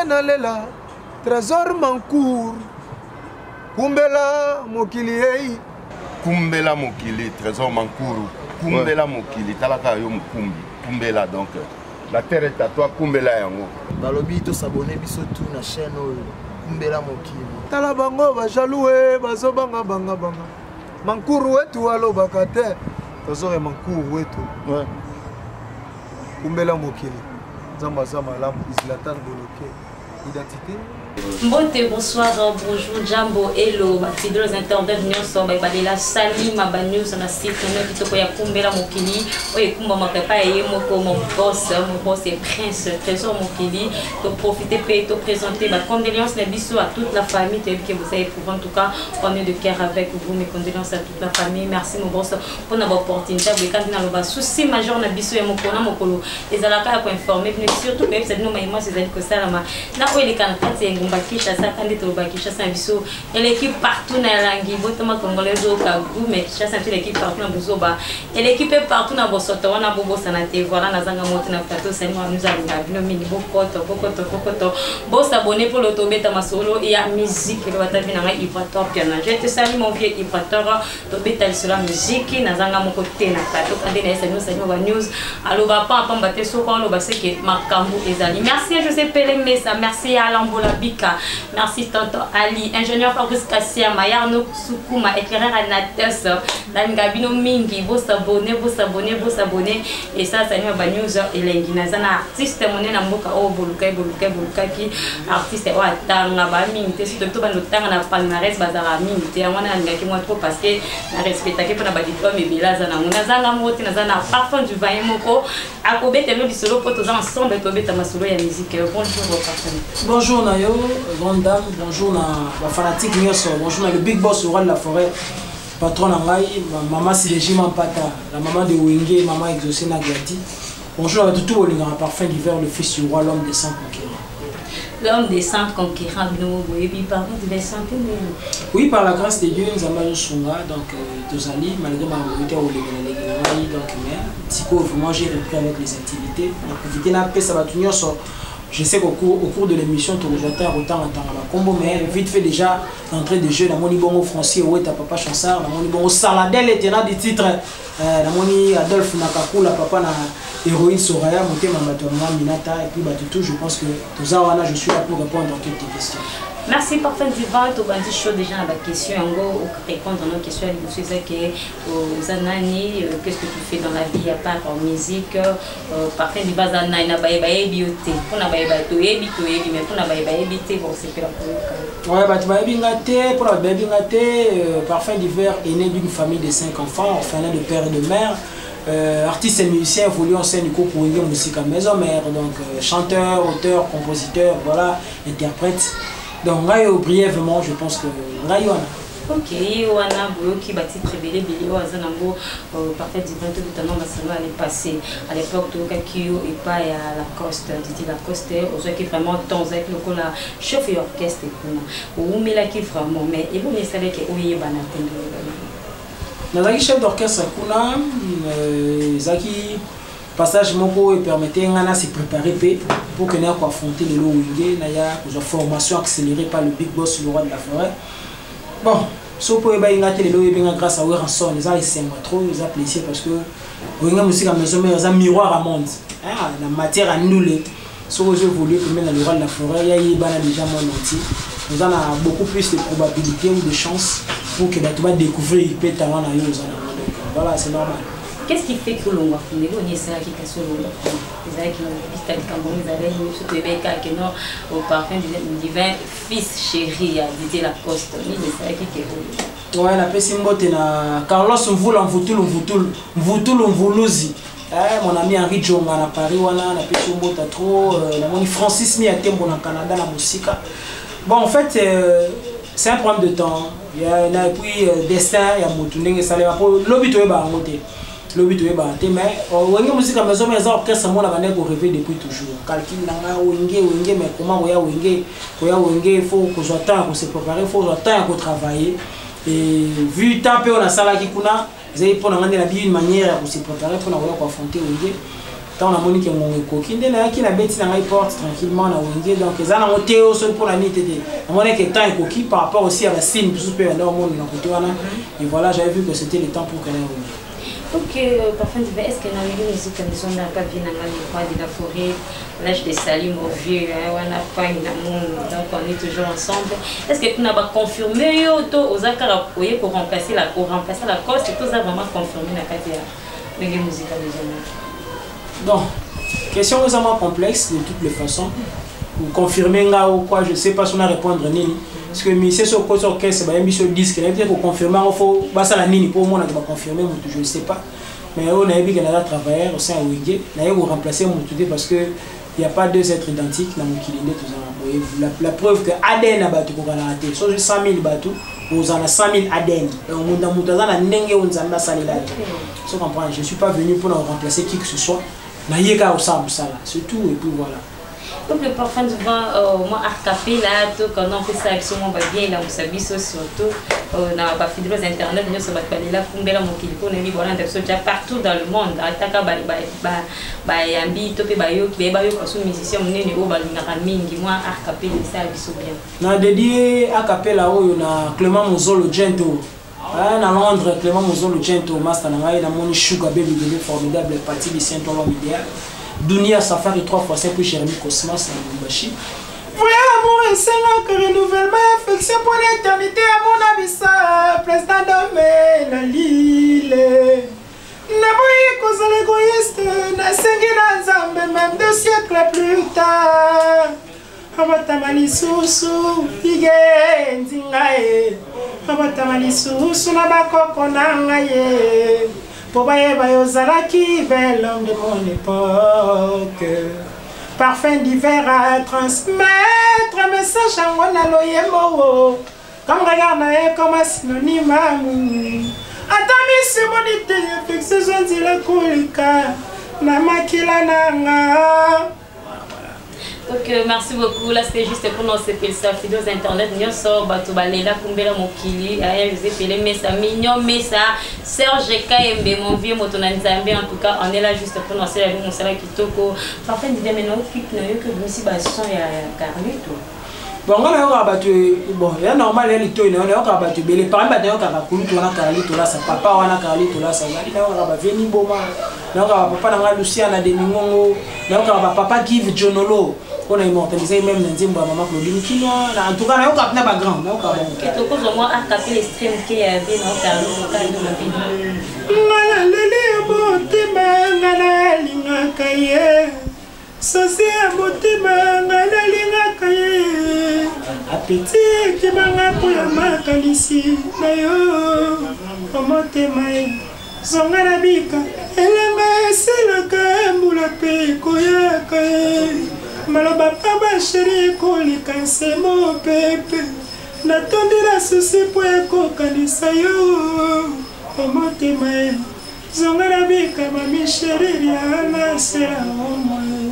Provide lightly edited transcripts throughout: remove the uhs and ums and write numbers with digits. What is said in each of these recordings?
Nde nalela Trésor Mancour. Kumbela mokili ei. Kumbela mokili Trésor Mankuru. Kumbela mokili talaka yo mokumbi. Kumbela donc la terre est à toi kumbela yango. Balobi to s'abonner biso tout na chaîne oyo Kumbela mokili. Tala bango ba jaloux eh, bazo banga banga banga. Mankuru wetu alobaka te. Trésor ya Mankuru wetu. Ouais. Kumbela mokili. Nzambe aza malamu Zlatan Boloke. Identité. Mbote, bonsoir, bonjour, jambo, hello, ba fidèles internautes nyonso bayebalela Salima ba news na site no kitoko ya kumbela mokili oyo ekumbamaka epai ya ye moko mon boss, mon boss et prince Trésor Mokili. To profiter pe to présenter ba condoléances na biso à toute la famille, toyebi ke boza éprouvé en tout cas, on est de cœur avec vous, mes condoléances à toute la famille. Merci mon boss pour na ba opportunité boye kandi naloba souci majeur na biso ya mokolo na mokolo ezalaka ya koinforme bino surtout koyebisa bino maye mwasi ezali kosalama na oyo eleka na kati ya engumba Kinshasa. Kandi toloba Kinshasa na biso eleki partout na elangi botama congolais oyoka goût, mais Kinshasa na biso eleki partout na buzoba, eleki mpe partout na bosoto wana bobosana te. Voilà, nazanga moto na plateau Salima nous alingaka bino mingi. Bokoto bokoto bokoto bosabone mpo loto obeta masolo ya musique eloba tavi na ngai Ibrator Piana. Je te salue mon vieux Ibrator. Tobeta lisolo ya musique, nazanga moko te na plateau kande na yesa nyonso ba news aloba pa pamba te soko aloba seke makambo ezali. Merci à José Pele Mesa, merci à Lambola Bika, merci tonton Ali, ingénieur Fabrice Kassia, Mayarno Sukuma, éclaireur Anates, nalinga bino mingi. Bosabone bosabone bosabone et ça ça ba news elengi. Naza na artiste monene na mboka oyo bolukai bolukai bolukaki artiste oyo atanga ba mingi te, surtout to bando tanga na palmarès bazala mingi te. Yango wana nalingaki mwa trop parce que na respectaki mpona badiplôme ebele aza nango. Nazanga moko te, naza na Parfum du Vain moko akobetela lisolo mpo toza ensemble tobeta masolo ya musique. Bonjour Parfum. Bonjour na yo grande dame, bonjour na bafanatique nyonso, bonjour na le big boss, roi de la forêt, patron na ngai mama Sileji Mampata, la maman de Wenge, maman exaucé na Gladi. Bonjour à tout bolingaka Parfum d'hiver, le fils du roi, l'homme des 100 conquérants. L'homme des 100 conquérants, bino boyebi Parfum d'hiver, santé? Oui, par la grâce de Dieu, Nzambe azosunga. Donc tozali malgré ma mobilité olemela leki na ngai. Donc mais sikoyo vraiment j'ai repris avec les activités na profité napesa bato nyonso. Je sais qu'au cours de l'émission tokozwa temps ya kotanga-tanga bakombo, mais vite fait déjà d'entrée de jeu, namoni bongo Francis Oweta, papa Chansard, namoni bongo Saladel, tenant du titre, namoni Adolphe Nakakula, papa na héroïne Soraya motema bato ya mama Minata, et puis bato tout. Je pense que toza wana, je suis là pour répondre à toutes tes questions. Merci Parfum Divin. Tobandi chaud déjà na baquestion yango, répondre na question ya liboso eza ke oza nani, qu'est-ce que tu fais dans la vie à part en musique? Parfum Divin aza nani na baye bayebi yo te? Mpona baye toyebi toyebi, mais mpona baye bayebi te, bosepela koyoka. Ouais, bato bayebi nga te, mpona bato bayebi nga te, Parfum d'hiver est né d'une famille de cinq enfants, orphelin de père et de mère. Artiste et musicien évoluant au sein du groupe Wenge Musica Maison Mère, donc chanteur, auteur, compositeur, voilà, interprète. Donc ngai brièvement, je pense que ngai wana. Ok, wana boyoki batitre ebele ebele oyo aza nango Parfum Divin. Tobeta no masolo allait passé. À l'époque toyokaki yo epai ya Lacoste, Didi Lacoste, ozwaki vraiment temps, ozalaki lokola chef ya orchestre kuna, owumelaki vraiment, mais eloni esalaki oyebana te nde oyebana? Nazalaki chef d'orchestre kuna, ezalaki passage moko oyo epermettre nga na se préparer mpe pour que naya koaffronter lelo Wenge, naya kozwa formation accélérée par le big boss, le roi de la forêt. Bon, so mpo oyebaki nga te, lelo oyebi nga grâce à Werrason. Eza esengo trop, eza plaisir, parce que Wenge Musica Maison Mère eza miroir à monde na matière ya ndule. Soki ozo évoluer pembeni na le roi de la forêt, ya yebana déjà monde entier, oza na beaucoup plus de probabilité ou de chance pour que bato badécouvrir mpe talent na yo oza nango. Donc voilà, c'est normal. Qu'est-ce qui fait que olongwa kuna? Eloni esalaki kasi olongwa kuna? Ezalaki bita likambo ngo ezalaki biso toyebaki kaka ke non, au Parfum Divin, fils chéri ya Didier Lacoste. Nini esalaki ke oyo? Ouais, napesi mbote na Carlos Mvula Mvutulu Mvutulu Mvutulu Mvuluzi, mon ami Henri Djonga na Paris wana, napesi yo mbote trop. Namoni Francis Mia Tembo na Canada na mosika. Bon, en fait, c'est un problème de temps ya na et puis destin ya motu ndenge esalema po lobi toyeba yango te, lobi toyebaka te. Mais Wenge Musica Maison Mère eza orchestre mona bandaki korêver depuis toujours. Calcul na nga Wenge, Wenge, mais comment koya Wenge? Koya Wenge, faut kozwa temps ya kose préparer, faut kozwa temps ya kotravailler. Et vu temps mpe oyo nasalaki kuna, ezali mpo na nga nde nabi une manière ya kose préparer mpona koya koaffronter Wenge. Ntango namoni ke ngonga ekoki nde nayaki, nabeti na ngai porte tranquillement na Wenge. Donc eza nango te oyo soki mpona nini te te, namoni ke temps ekoki par rapport aussi ya basigne mosusu mpe banda omona na côté wana. Et voilà, j'avais vu que c'était le temps pour que naya Wenge. Ok, Parfum d'hiver, est-ce que na Wenge Musique Maison Mère ka vie na ngai, le roi de la forêt? Là, je te salue, mon vieux, hein, wana pai na monde, donc on est toujours ensemble. Est-ce que kuna ba confirmer yo to oza kaka oye ko remplacer la ko remplacer la cause, to oza vraiment confirmé na kati ya Wenge Musique Maison Mère? Bon, question eza mwa complexe de toutes les façons. Confirmer nga ou quoi, je sais pas si on a répondre nini. Parce que musicien so okoti orchestre, bayembi so disque, nayebi te koconfirme yango, fo basala nini mpo omonaka baconfirme motu, je ne sais pas. Mais oyo nayebi ke naza travailleur au sein ya Wenge, naye koremplace motu te, parce que il y a pas deux êtres identiques na mokili nde tozala boye. La preuve que ADN ya bato ekokanaka te. So 100 000 bato, ozala na 100 000 ADN. Donc moto na moto aza na ndenge oyo Nzambe asalela ye. So comprendre, je suis pas venu pour remplacer qui que ce soit, naye kaka kosala mosala, c'est tout, et puis voilà. Donc le Parfum du vent, moi acapella to quand on fait ça biso mo ba bien la musa biso, surtout na ba fidèles internet nyonso, bato balela Kumbela Mokili mpo nayebi bolanda biso déjà partout dans le monde, ataka bayambi to mpe bayoki baye bayoka so musicien monene oyo balingaka mingi. Mwa acapella esala biso bien. Na dédié acapella oyo na Clément Mozolo Gento. Ah, na Londres, Clément Mozolo Gento, master na ngai, namoni Sugar Baby Bébé formidable, Pati Lucien Tolo idéal, Dunia Safari 3 fois 5, puis Jérémy Cosmas na Lubumbashi. Vrai amour esengaka renouvellement, affection pour l'éternité. Amona bisa président Dome na Lille, naboyi kozala égoïste, nasengi na Nzambe, même 2 siècles plus tard, abatama lisusu ige nzinga ye, abatama lisusu na bakoko na ngai ye, mpo bayeba yo ozalaki bel homme de mon époque. Parfum d'hiver à transmettre message yango na loyembo, comme regard na ye comme synonyme amour. Ata miso emoni te, affection ezwa nzela koleka na makila na nga. Donc merci beaucoup. Là, c'était juste pour nous sepelisa fidèles internet nyonso, bato balela Kumbela Mokili, aya José Pele Mesa Mignon Mesa Serge Kayembe, mon vieux moto na Nzambe. En tout cas, on est là juste pour nous la mosala kitoko. Parfum d'hiver, maintenant clip na yo que bimisi ba son ya Carlito. Bon, nga nayokaka bato, bon, ya normal, ya litoi na yo, nayokaka bato ebele. Parmi bato nayokaka, kulutu wana Carlito Lasa, papa wana Carlito Lasa azali, nayokaka baveni boma, nayokaka papa na ngai Luciana de Mingongo, nayokaka bapapa Give Jonolo mpona immortaliser même na nzembo ya mama Claudine Kinwa. En tout cas, nayokaka mpena bagrand, nayokaka bango. Tokozwa mwa acapella extrême ke ya vie na Carlito Carlito Mabini. Nga naleli ya motema, nga nalingaka ye, sosi ya motema, nga nalingaka ye, apeti ekimanga mpo ya makanisi na yo o motema ye, zonga na bika. Elanga esilaka, mbula mpe ekoyaka ye, maloba pamba chéri ekoleka nsemo pepe, natondi na susi mpo ekokanisa yo o motema ye, zonga na bika, mami chéri riana sela omwe.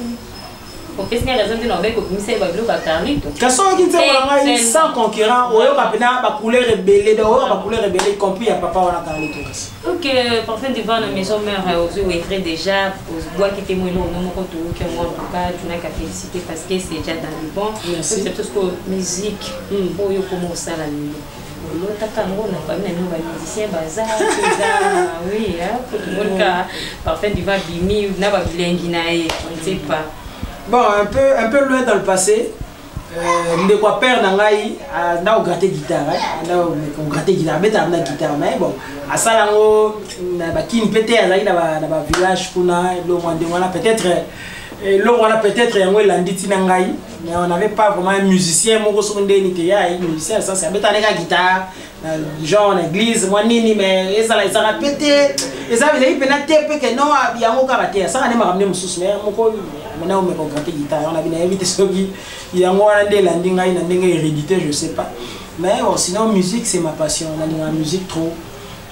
Opesi nga raison te na obe kobimisa ye babiloko ya Carlito. Kasi oyoki nzembo na ngai Sans concurrent, oyoka mpena bacouleur ebele, donc oyoka bacouleur ebele, y compris ya papa wana Carlito kasi. Ok, Parfum du vent na Maison Mère, ozwi oevre déjà, ozwaki te mo eloko no moko toyoki yango. En tout cas, tunaka félicité parce que c'est déjà dans le bon. Merci. C'est tout ce que musique oyo koma osala lelo, olotaka yango na famille na bino, bamusicien baza eza? Oui, po tomoni ka Parfum du vent bimi na babilengi na ye, on ne sait pas. Bon, un peu loin dans le passé, ndeko ya père na ngai anda kogratter guitare, anda kogratter guitare, abetaka na guitare, mais bon, asala yango na bakini mpe te, azalaki na bavillage kuna. Elongo ya ndenge wana, peut-être eloko wana, peut-être yango elandi ntina ngai. Mais on n'avait pas vraiment un musicien moko soki ndeni te ya musicien sens, abetaka neka guitare na genre na église mwa nini, mais ezala ezalaka mpe te, ezali mpena te mpe ke non, yango kaka te, asala nde makambo nde mosusu. Mais moko amena omeka ogratter guitare wana, bina yebi te soki yango wana nde elandi ngai na ndenge hérédité, je sais pas. Mais bon, sinon musique, c'est ma passion, nalingaka musique trop.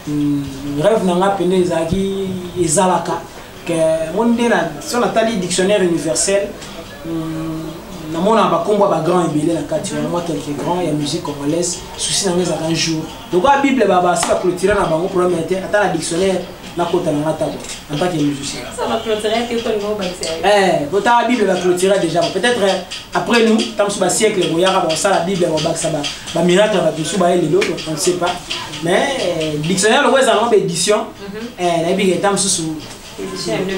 Rêve na nga pene ezalaki, ezalaka ke mo nde so natali dictionnaire universel, namonaka bakombo ya bagrand ebele na kati wana, mwa quelques grands ya musique congolaise. Souci na nga ezalaka un jour lokola Bible basi baclôturer na bango problème te, ata na dictionnaire. Nakota na nga tako en tant que musicien. Eh, botala Bible baclôturer déjà. Peut-être après nous, ntango mosusu basiècle boyaka, bakosala Bible, bakobakisa bamiracle ya bato mosusu baye lelo, on ne sait pas. Mais dictionnaire loko ezala ngo baédition, nayebi ke ntango mosusu,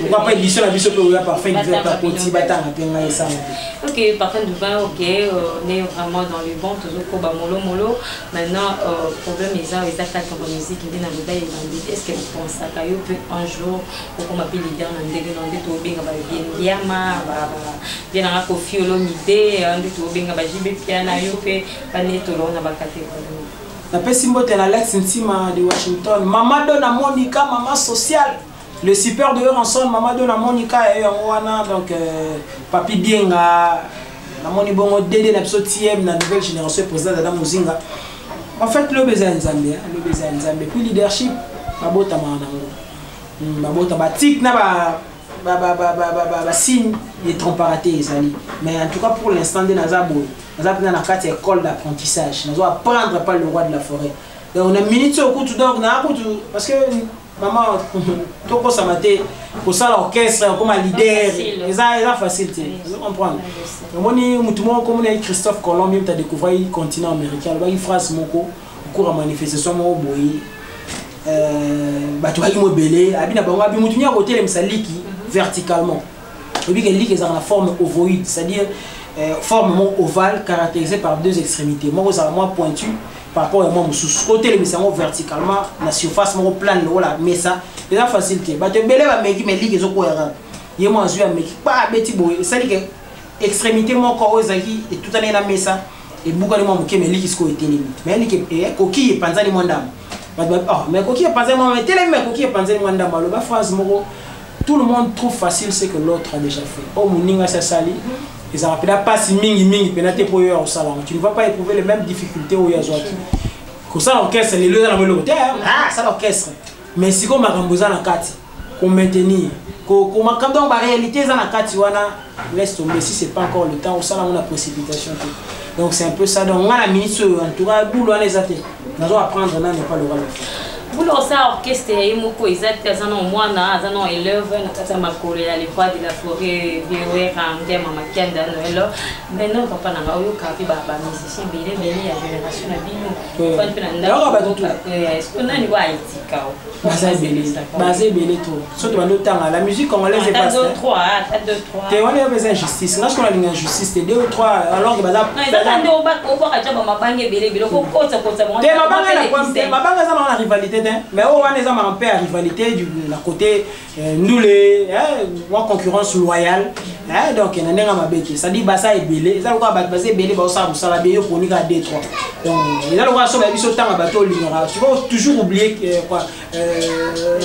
pourquoi pas édition na biso mpe oya Parfum d'hiver pakoti, batanga mpe ngai esala te. Ok, Parfum du vin, ok, on est vraiment dans le bon, toujours koba molo molo. Maintenant, problème eza kaka ba musique nde na loba ebandi. Est-ce que opensaka yo mpe un jour okoma mpe leader na ndenge na nde tobenga ba Biendiama, ba bien nanga Kofi Olomide, nde tobenga ba JB Piana, yo mpe banetolo na bacatégorie? Napesi mbote na Alex Ntima de Washington, Mama Dona Monica, mama sociale, le super de Ranson, Mama Dona Monica ya yango wana. Donc Papi Bienga, namoni bongo Dede na biso TM na nouvelle génération, président Dada Mozinga. En fait, lobi eza ya Nzambe, lobi eza ya Nzambe. Puis leadership babotamaka nango. Babota batike na basigne etrompaka te, ezali. Mais en tout cas, pour l'instant nde naza boye, naza mpena na kati ya école d'apprentissage, nazo apprendre par le roi de la forêt. Donc na minute oyo kutu, donc naa kutu, parce que mama, tokosama te, kosala orchestre, okoma leader, eza facile te. Ozo comprendre? Omoni mutu moko komona ye Christophe Colomb, ye mutu adécouvrir continent américain, alobaki phrase moko cours ya manifestation moko boye, bato baki mo ebele, abi na bango, abi mutu nyaka kotelemisa liki verticalement. Oyebi ke liki ezalaka na forme ovoïde, c'est-à-dire forme moko ovale caractérisée par deux extrémités, moko ezalaka mwa pointu par rapport ya mwa mosusu. Kotelemisa yango verticalement na surface moko plane lokola mesa eza facile te. Bato ebele bameki, mais liki ezokwea kaka. Ye mwa azwi, ameki pa, abeti boye, esali ke extrémité moko oyo ezalaki etutani na mesa ebukani mwa moke, mais liki sikoyo etelemi. Mais liki ekoki epanzani mwa ndambo. Bato, oh, mais ekoki epanzani mwa, etelemi, mais ekoki epanzani mwa ndambo. Aloba phrase moko: "Tout le monde trouve facile ce que l'autre a déjà fait." Oyo moninga asi asali ezalaka mpena mpasi mingi mingi mpena te mpo oyo ya kosala yango, tu ne vas pas éprouver les mêmes difficultés oyo azwaki. Kosala orchestre lelo eza nango eloko te. Ah, sala orchestre, mais sikoyo makambo eza na kati, komaintenir makambo, donc baréalité eza na kati wana, laisse tomber. Si c'est pas encore le temps, osala yango na précipitation te. Donc c'est un peu ça. Donc nga na minute oyo, en tout cas, boulot wana eza te, nazo apprendre nano pas le roi. Bula osala orchestre ya ye moko eza te. Aza na mwana, aza na élève na kati ya makolo ya le roi de la forêt, Viewera Ngema Makianda Noelo. Maintenant, papa na nga, oyoka mpe bamusicien ebele ebele ya génération na bino mpe na ndako, est-ce que nani wa aetika? Baza ebele, baza ebele to so tobandi otanga la musique congolaise est vaste. Te, wana yo eza injustice. Nga soki nalinga injustice te, deux ou trois, alors que baza Ezaka nde obwaka tia bamabanga ebele ebele, okokota-kota. Te, mabanga, mabanga eza maka na rivalité te, mais oyo wana eza maka mpe ya rivalité na côté ndule, mwa concurrence loyale. Donc na ndenge mabe te, c'est-à-dire baza ebele, eza lokola bato baza ebele baosala mosala be, yo poni kaka 2 3. Donc eza lokola so bayebi so otanga bato olingaka, tu vas toujours oublier quoi,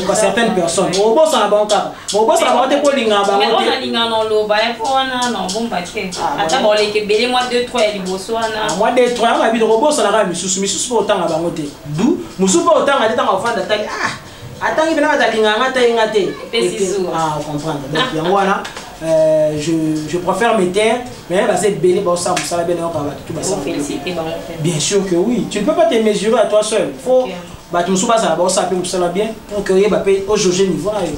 quoi, certaines personnes obosana bango kaka, obosana bango te mpo olingaka bango te. Nalingaka na oloba ya mpo wana na obomba te, ata baoleka ebele, mwa 2 3 ya liboso wana. Mwa 2 3 yango babi, tokobosana kaka misusu, misusu mpo otanga bango te, du mosusu mpo otanga te. Ntango ofanda tali, ah, atangi mpena bato alingaka nga te, nga te. Ah, comprendre? Donc yango wana, je préfère me taire, mais baza ebele baosala mosala bien, nayoka bato tout basala. Bien sûr que oui, tu ne peux pas te mesurer à toi seul, faut bato mosusu bazala baosala mpe mosala bien, donc oyeba mpe ojauge niveau na yo.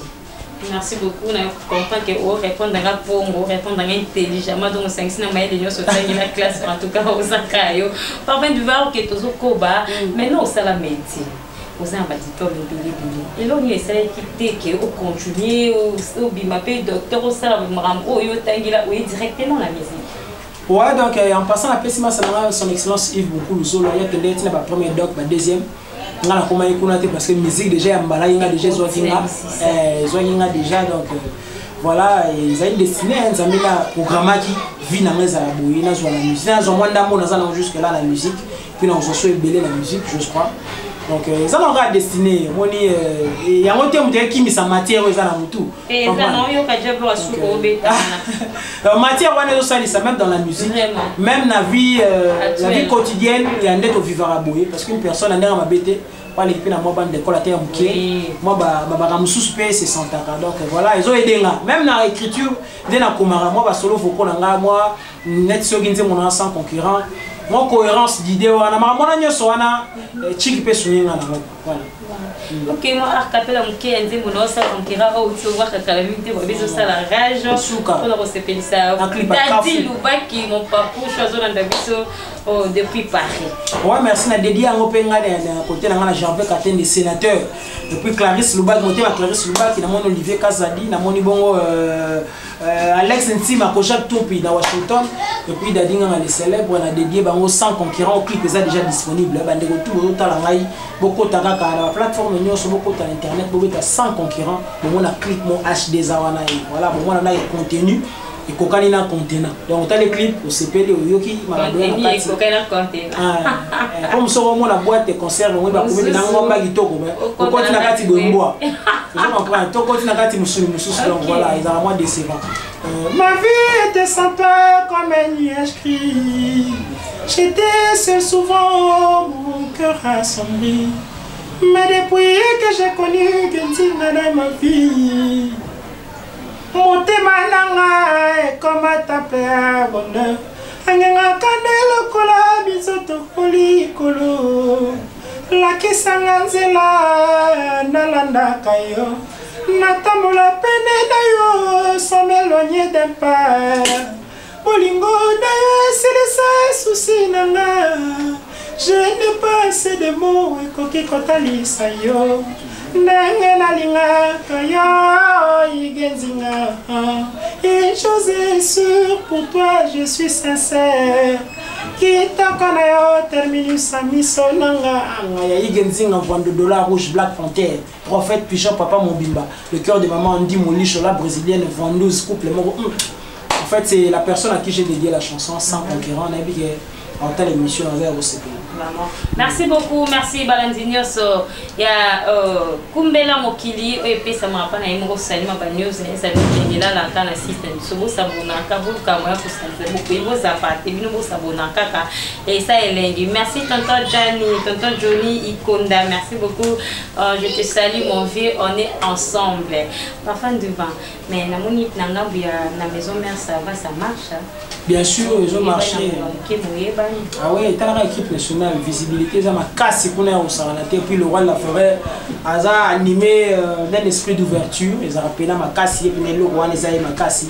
Merci beaucoup. Na comprendre que orépondre nga pongo, répondre nga intelligemment, donc osangisi na mayele nyonso otangi na classe. En tout cas, ozaka yo Parfum du var. Oke, tozokoba. Maintenant, osala métier, oza na badiplôme ebele ebele. Eloko nini esalaki te ke ocontinue, obima mpe docteur, osala makambo oyo otangela, oye directement na musique? Ouais, donc en passant, napesi masa nanga, son excellence Yves Bukulu Zolo, ayakende ntina bapremier doc, badeuxième. Nga nakomaki kuna te parce que musique déjà ya mbala ye nga déjà ezwaki nga déjà. Donc voilà, ezali destiné. Nzambe na programmaki vie na nga ezala boye, nazwa na musique, nazwa mwa ndambo naza nango jusque là na musique, puis nazwa so ebele na musique, je crois. Donc eza na kaka destiné. Omoni yango te, moto ekimisa matière oyo eza na motu. Matière wana ezosalisa même dans la musique, même na vie, la vie quotidienne ya nde tovivaka boye, parce qu'une personne na ndenge mabe te, baleki mpe na mwa bande d'école ate ya moke, mwa babaka mosusu mpe se sentaka. Donc voilà, ezoaider nga même na écriture nde nakomaka mwa basolo vocaux na nga, mwa net soki nzembo na sans concurrent, mwa cohérence d'idée wana, makambo wana nyonso wana, chiki mpe sungi nga nango. Voilà. Ok, mwa acapella moke ya nzembo na osala concurrent oyo outi obwaka kala mingi te, babi ezosala rage Suka. mpona kosepelisa Na clip ya Dadi Kafu. Lubaki, mon papouche, azolanda biso, oh, depuis Paris. Ouais, merci na dédié yango mpe ngai na côté na ngai na Gervais Katende, sénateur, et puis Clarisse Lubaki, motema Clarisse Lubaki, namoni Olivier Kazadi, namoni bongo Alex Ntima, Kojak Topi na Washington, et puis Dadi Nganga le célèbre. Na dédié bango sans concurrent. Clip eza déjà disponible. Bandeko tout bozotala ngai, bokota kaka na baplateforme nyonso, bokota na internet, bobeta sans concurrent, bomona clip mo HD eza wana ye. Voilà, bomona na contenu ekokani na contenant. Donc otali clip, osepeli, oyoki makambo ya na Contenu kati. ekokani na contenant. Ah, comme soko omona boîte concert, omoni bakomi na Mosusu. ngomba kitoko, mais Okota okoti na na kati kati boye mbwa, ozo comprendre, tokoti na kati mosuni mosusu. Donc voilà, ezala mwa décevant. Ma vie était sans toi comme un nuage gris. J'étais seul souvent, mon cœur assombri. Mais depuis que j'ai connu Gentina dans ma vie, motema nanga ekomata mpe ya bonheur, angengaka nde lokola bizoto likolo. Lakisanga nzela nalandaka yo, natambola pene na yo sans m'éloigner d'un pas. Bolingo na yo esilisa souci na nga. Je n'ai pas assez de mots ekoki kotalisa yo ndenge nalingaka yo, Hugues Nzinga. Une chose est sûre, pour toi je suis sincère. Kitoko na yo terminus miso nanga anga ya Hugues Nzinga, Mvando Dollar Rouge, Black Panther, Prophète Pichon, Papa Mobimba, le cœur de maman Andy Molicho, la brésilienne Vendouse, couple moko. En fait, c'est la personne à qui j'ai dédié la chanson Sans concurrent. Nayebi ke en telle émission naza ya kosepela. Vraiment. Merci beaucoup, merci balandi nyonso ya Kumbela Mokili oyo epesamaka mpa na ye moko Salima Banews na ezali okende elalaka na site na biso. Bosabonaka, boluka moya kosalisa, bokoyi bozapa te, bino bosabona kaka, esa elengi. Merci tonton Jani, tonton Johnny Ikonda, merci beaucoup. Je te salue, mon vieux, on est ensemble. Parfum du vent, mais namoni na ngambu ya na maison mère, ça va, ça marche, hein? Bien sûr, ezomarché. Moke moyebani. Ah ouais, etalaka équipe nationale, visibilité eza makasi kuna ya kosakana te. Puis le roi de la forêt aza animé d'un esprit d'ouverture, ezalaka mpena makasi. Ye mpena eloko wana eza ye makasi.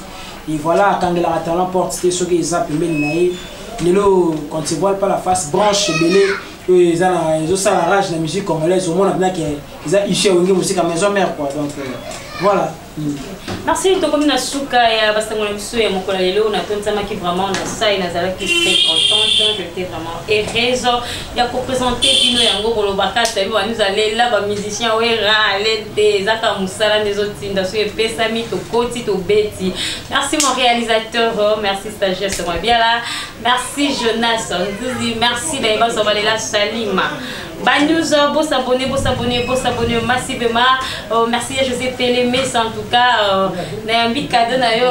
Et voilà, akangelaka talent porte te. Soki eza pembeni na ye lelo, quand se voile pas la face, branche ebele oyo eza na ezosala rage na musique congolaise, omona mpena ke eza issue ya Wenge Musica Maison Mère, quoi. Donc voilà. Merci. Tokomi na suka ya basango na biso ya mokolo ya lelo. Natondisamaki vraiment na sai, nazalaki très contente, j'étais vraiment heureuse ya koprésente bino yango. Kolobaka sabi banews alela bamusicien wera ale te, ezaka mosala nde ezotinda. Soki epesami, tokoti, tobeti. Merci mon réalisateur, merci stagiaire Mabiala, merci Jonas Nzuzi, merci bayeba balela Salima Banews. Bosabonner, bosabonner, bosabonner massivement. Merci à José Peleme. En tout cas, nayambi cadeau na yo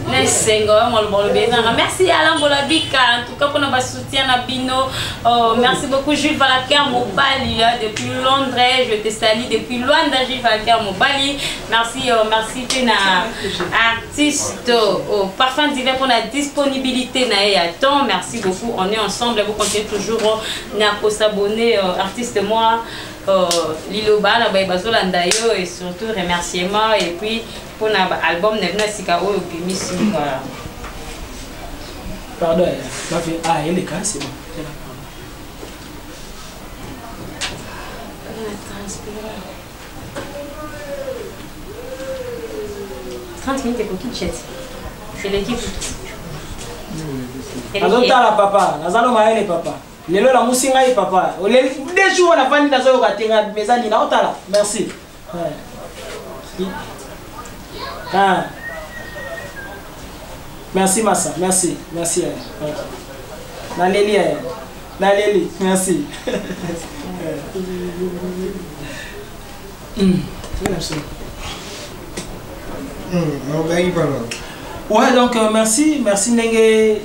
na esengo maloba olobi ezanga. Merci Alain Bolabika, en tout cas mpona basoutien na bino. Merci beaucoup Jules Valaker Mobali, hein, depuis Londres je te salue, depuis Luanda, Jules Valaker Mobali, merci. Merci mpe na artiste Parfum Divin mpona disponibilité na ye ya temps. Merci beaucoup, on est ensemble. Vous continuez toujours na kosabonner. Artiste, moi liloba na baye bazolanda yo et surtout remerciement, et puis mpona album na bino ya sika oyo obimisi, voilà. Pardon, ah, eleka, c'est bon. C'est là, pardon. Transpire. 30 minutes ekoki chet, c'est l'équipe. Nazotala papa, naza no mayele papa. Lelo namusi ngai papa, 2 jours nafandi, nazoyoka te ngai eza nini, naotala. Merci. Ouais. Ah. Merci masa, merci, merci. Ouais. Naleli, naleli, merci. Nobaki pano. Ouais, donc merci, merci ndenge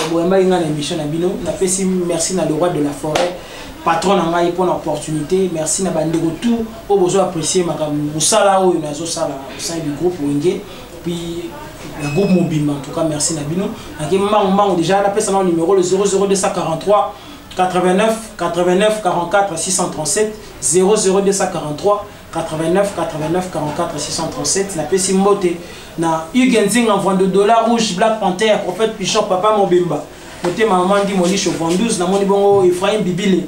boyambaki ngai na émission na bino. Napesi merci na le roi de la forêt, patron na ngai, mpona opportunité. Merci na bandeko tout oyo bozo apprécier makambo mosala oyo nazosala au sein du groupe Wenge, puis le groupe mobimba. En tout cas, merci na bino. Nake mbangu mbangu déjà, napesa na numéro le 00243 89 89 44 637. 00243 89 89 44 637. Napesi mbote na Hugues Nzinga Mvwando, Dollar Rouge, Black Panther, Prophète Pichon, Papa Mobimba, motema mama Ndi Molisho 12. Namoni bongo Ephraim Bibile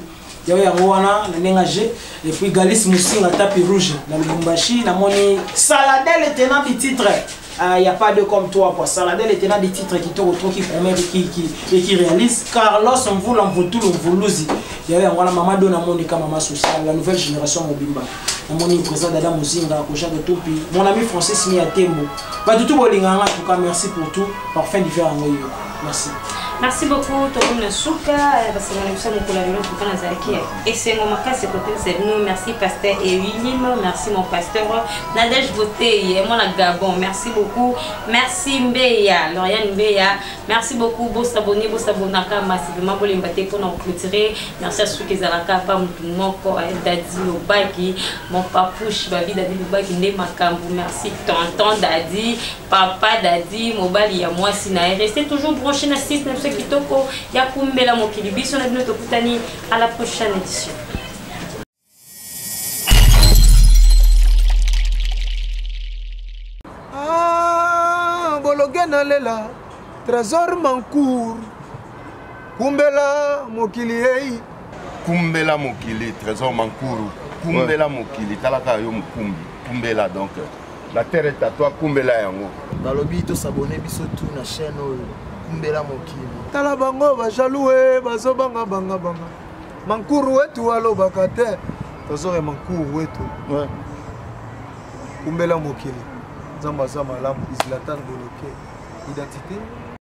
yayo yango wana na ndenge age, et puis Galis Musinga, tapis rouge na Lubumbashi. Namoni Saladel, le tenant du titre, il n'y a pas deux comme toi, quoi. Saladel, le tenant du titre qui te retrouve, qui promet et qui réalise. Carlos Mvula Mvutulu Mvuluzi yayo yango wana. Mama Dona Monica, mama sociale, la nouvelle génération mobimba. Namoni président Dada Muzinga, Kojak Tumpi, mon ami Francis Mia Tembo, bato tout bolinganga. En tout cas, merci pour tout. Parfum d'hiver yango yo, merci. Merci beaucoup. Tokomi na suka basengo na biso ya mokolo ya lelo. Tuka nazalaki esengo makasi kotelisa bino. Merci pasteur Ewilim, merci mon pasteur Nadège Botey, mwana Gabon, merci beaucoup. Merci Mbeya Lauriane Mbeya, merci beaucoup. Bosabone, bosabonaka massivement, bolemba te mpona koclôturer. Merci. Asuki ezalaka pa motu moko, Dadi Lobaki, mon papouche babi Dadi Lobaki nde makambo. Merci tonton Dadi, papa Dadi, mobali ya mwasi na ye. Restez toujours branché na site na biso kitoko ya Kumbela Mokili. Biso na bino tokutani à la prochaine édition. Ah, bologe nalela Trésor Mancour, kumbela mokili ei. Kumbela mokili, Trésor Mankuru, kumbela mokili. Talaka yo mokumbi, kumbela. Donc la terre est à toi, kumbela yango. Balobi tosabone biso tu na chaîne oyo Kumbela Mokili. Tala bango bajaloux e, bazobanga banga banga. Mankuru wetu alobaka te, Trésor ya Mankuru wetu. Kumbela mokili, Nzambe aza malamu. Islatan Boloke, identité.